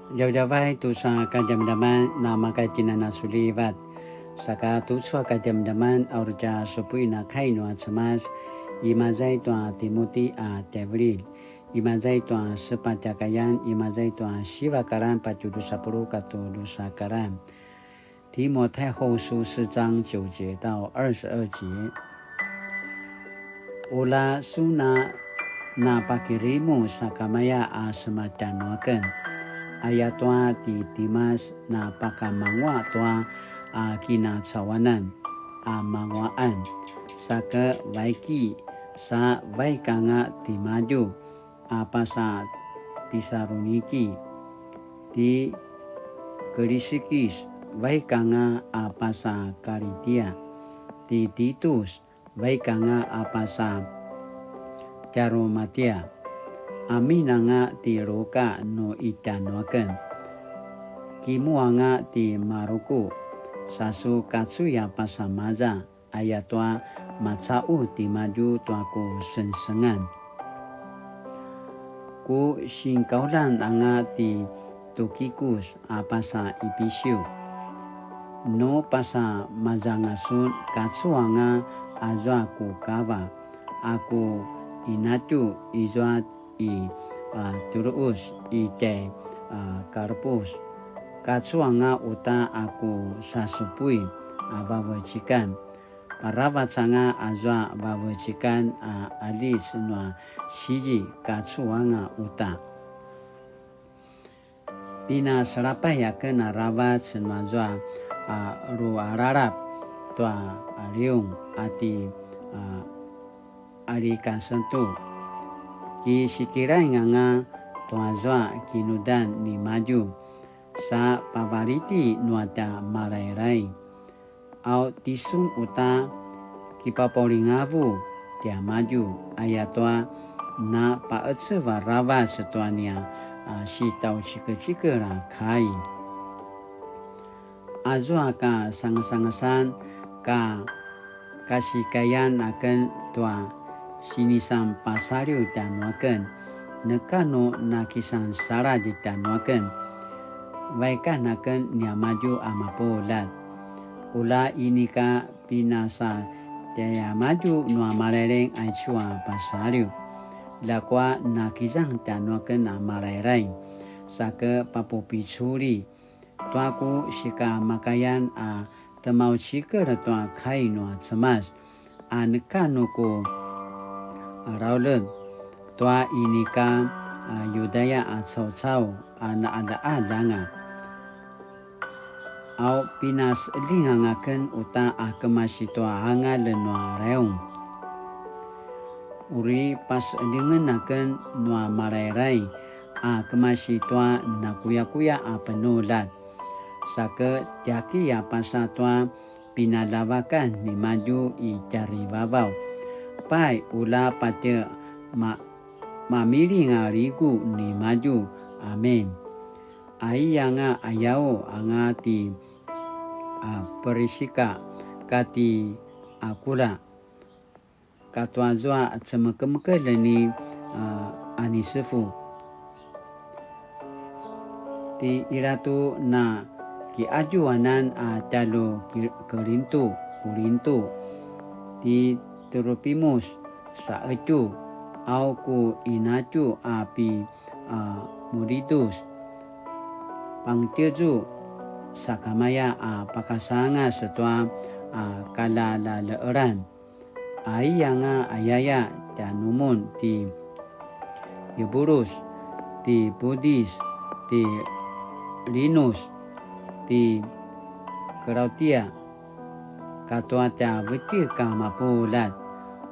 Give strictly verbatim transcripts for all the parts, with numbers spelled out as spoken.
Djavadjavay tusa kadjamadjaman na maka tjinanasulivat. Saka tucu a kadjamadjaman a uri tja supuin a kai nua Cemas, imaza i tua Timuti a tjaivililj, imaza i tua sepatj a kayan, imaza i tua siva karan patje drusa puluq katua drusa karan. 提摩太后书四章九节到二十二节。Ula sun a napakirimu sakamaya a sema tjanuaken, ayatua ti Timas napakamanguaq tua a kinacawanan a manguaqan, saka vaiki sa vaik anga timadju a pasa Tisaluniki, ti Kirisikis vaik anga a pasa Kalitia, ti Titus vaik anga a pasa Tjarumatia, amin anga ti Luka nu i tjanuaken, kimu anga ti Maruku, sa su kacuy a pasamaza, ayatua macaqu timadju tua ku sengsengan. Ku sinkaulan anga ti Tukikus a pasa Ipisiu. Nu pasa mazanga sun, kacu anga azua ku kava, a ku inatju izua i, a, Turuus i tjai, a, Karpus. Kacu anga uta a ku sasupui a vavecikan. Paravac anga azua vavecikan a alis nua sizi, kacu anga uta. Pinaselapay aken aravac nuazua a rualalap tua liung a ti, a, Alikasentu. Kisikilaing anga tuazua kinudan nimadju, sa pavaliti nua tja Malailai. Au tisun uta kipapaulingavu tiamadju, ayatua na paecev aravac tua nia, a, sitaucikecikel a kai. Azua ka sangasangasan ka kasikayan aken tua sinisan pasaliw tjanuaken, neka nu nakisan saladj tjanuaken, vaikan aken niamadju a mapuljat. Ula inika pinasa tjaiamadju nua Malaileng aicu a pasaliw. Ljakua nakizang tjanuaken a Malaileng, sake papupiculi tua ku sikamakayan a temaucikel tua kai nua Cemas, a neka nu ku rauled tua inika, a, Yudaya a caucau a naqadaqad anga. Au pinaseqeljing anga ken uta a kemasi tua angalj nua rayung. Uri paseqeljingen aken nua Malailai a kemasi tua nakuyakuya a penuljat. Sake tjaki a pasa tua pinaljavakan nimadju i tjarivavaw. Pai, ula patje ma-, mamiling a ligu nimadju. Amin. Aiyanga ayaw anga ti, a, Perisika kati Akula, katua zua cemekemekelj ni, a, Anisefu. Ti ila tu na kiadju anan a tjalju ki-, Kelintu, Kulintu, ti Trupimus saqetju, au ku inatju a pi, a, Mulidus, pangtjezu sakamaya a pakasangas tua, a, kalalaleqelan. Aiyanga ayaya tjanumun ti Yubulus, ti Pudis, ti Linus, ti Klautia, katua tja vetjek a mapuljat,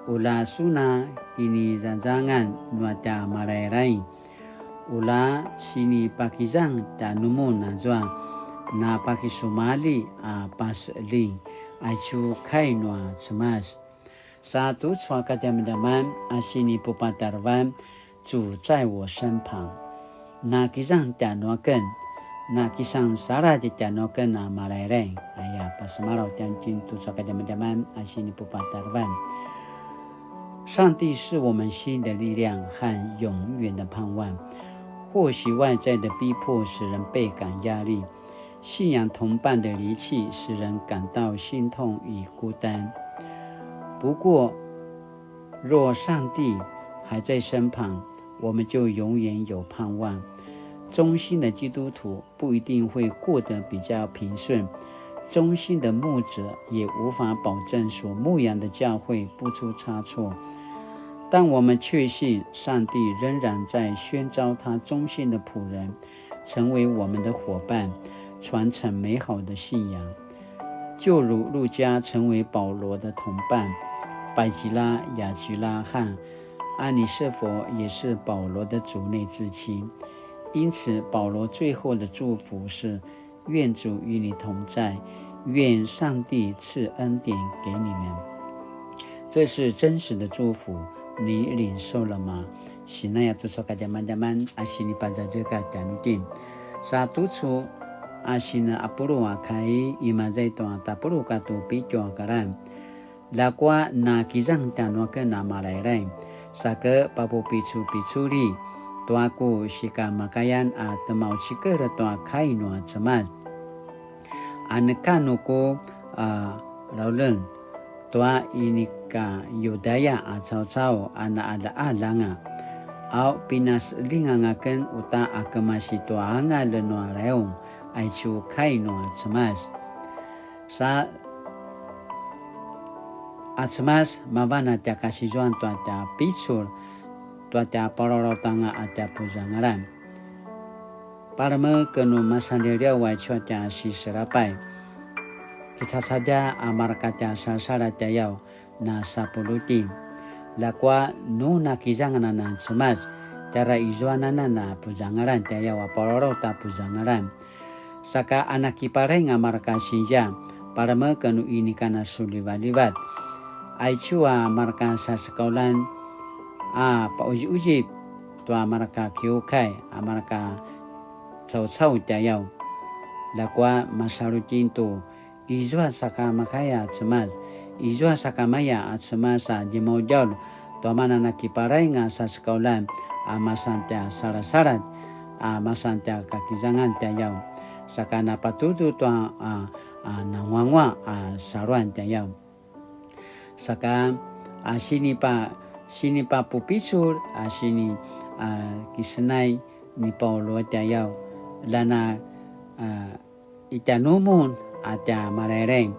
ula sun a kinizazangan nua tja Malailai. Ula sinipakizang tjanumun azua napakisumalji a paseqeljing, aicu kai nua Cemas. Sa tucu a kadjamadjaman a sinipupatarevan, 主在我身旁. Nakizang tjanuaken, nakisan saladj tjanuaken a Malailai. Aya, pasemalaw tjanuitjen tucu a kadjamadjaman a sinipupatarevan. 上帝是我们心的力量和永远的盼望。或许外在的逼迫使人倍感压力，信仰同伴的离弃使人感到心痛与孤单。不过，若上帝还在身旁，我们就永远有盼望。忠心的基督徒不一定会过得比较平顺，忠心的牧者也无法保证所牧养的教会不出差错。但我们确信，上帝仍然在宣召他忠心的仆人成为我们的伙伴，传承美好的信仰。就如路加成为保罗的同伴，百吉拉、雅吉拉和安尼斯佛也是保罗的主内至亲。因此，保罗最后的祝福是：愿主与你同在，愿上帝赐恩典给你们。这是真实的祝福，你领受了吗？Sinaya tucu a kadjamadjaman a sinipazazekatj tjanuitjen. Sa tucu a sina apulu a kai, imaza i tua tapuluq katua pitju a kalan. Ljakua nakizang tjanuaken a Malailai, sa ke papupicupiculi tua ku sikamakayan a temaucikel tua kai nua Cemas. A neka nu ku a lauleng tua inika Yudaya a caucau a naqalaqalanga, au pinaseljingan aken uta a kemasi tua angalj nua laiung, aicu kai nua Cemas. Sa a Cemas mavan a tja kasizuan tua tja picul, tua tja palaulautanga a tja puzangalan. Palemek nu masanliawliaw aicu a tja siselapay. Kicacadja a mareka tja salasaladj tjayaw na sapuluti. Ljakua nu nakizangan anan a Cemas, tjara izuanan anan a puzangalan tjayaw a palaulaut a puzangalan. Saka a nakiparaing a mareka sinzia, palemek nu inika na sulivalivat. Aicu a mareka sasekaulan a pauzipuzip tua mareka kiukai a mareka caucau tjayaw. Ljakua masalu itjen tu izua sakamakaya a Cemas, izua sakamaya a Cemas a djemaudjaul tua mana nakiparaing a sasekaulan a masan tja salasaladj, a masan tja kakizangan tjayaw. Saka napatudu tua a, a nanguanguaq a saluan tjayaw. Saka a sinipa, sinipapupicul a sini a kisenay ni Paulu tjayaw, lana a i tjanumun a tja Malailai,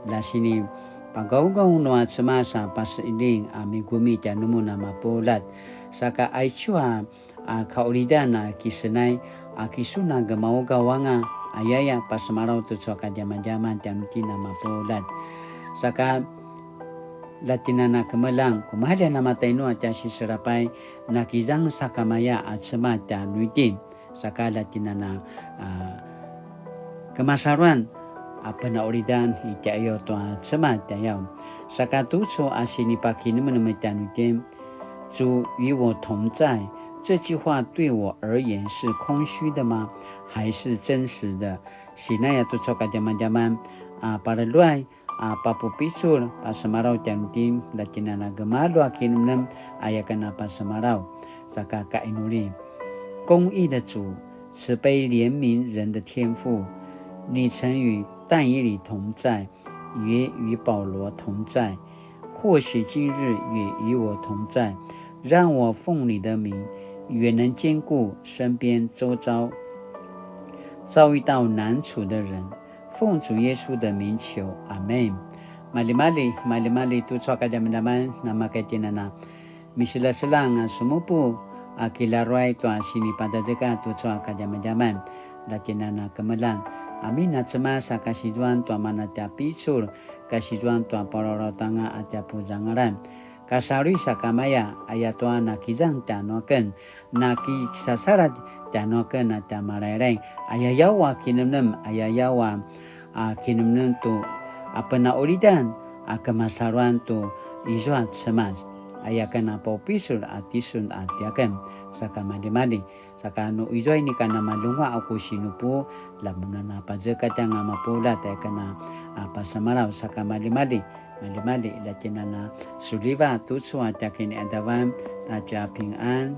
la sinipagaugaw nua Cemas a paseljing a migumi tjanumun a mapuljat. Saka aicu a, a kaulidan a kisenay a kisun a gemaugaw anga, ayaya pasemalaw tucu a kadjamadjaman tjanuitjen a mapuljat. Saka la tjen a na kemeljang, kumalji a na matainu a tja siselapay, nakizang sakamaya a Cemas tjanuitjen. Saka la tjen a na, a, kemasaluan a penaulidan i tjaiyaw tua Cemas tjayaw. Saka tucu a sinipakinemenem tjanuitjen, 主与我同在，这句话对我而言是空虚的吗？还是真实的？Sinaya tucu a kadjamadjaman a paleluay a papupicul, pasemalaw tjanuitjen, la tjen a na gemalju a kinemenem, aya ken a pasemalaw. Saka kainuli. 公义的主，慈悲怜悯人的天父，你曾与但以理同在，也与保罗同在，或许今日也与我同在，让我奉你的名，也能坚固身边周遭遭遇到难处的人。奉主耶稣的名求，阿们。Maljimalji, maljimalji tucu a kadjamadjaman, namakaitinana. Miseljaseljang a semupu a kilaruay tua sinipazazekatj tucu a kadjamadjaman, la tjen a na kemeljang. Amin a Cemas a kasizuan tua mana tja picul, kasizuan tua palaulautanga a tja puzangalan. Kasaluy sakamaya, ayatua nakizang tjanuaken, nakisasaladj tjanuaken a tja Malailai, ayayaw a kinemnem, ayayaw a, a kinemnem tu, a penaulidan, a kemasaluan tu izua Cemas, aya ken a paupicul a tisun a tiaken, saka maljimalji. Saka nu izua inika namalunguaq a ku sinupu, la mun a na pazekatj anga mapuljat aya ken a, a, pasemalaw, saka maljimalji, maljimalji, la tjen a na suliva tucu a tja kiniqadavan, a tja pingan.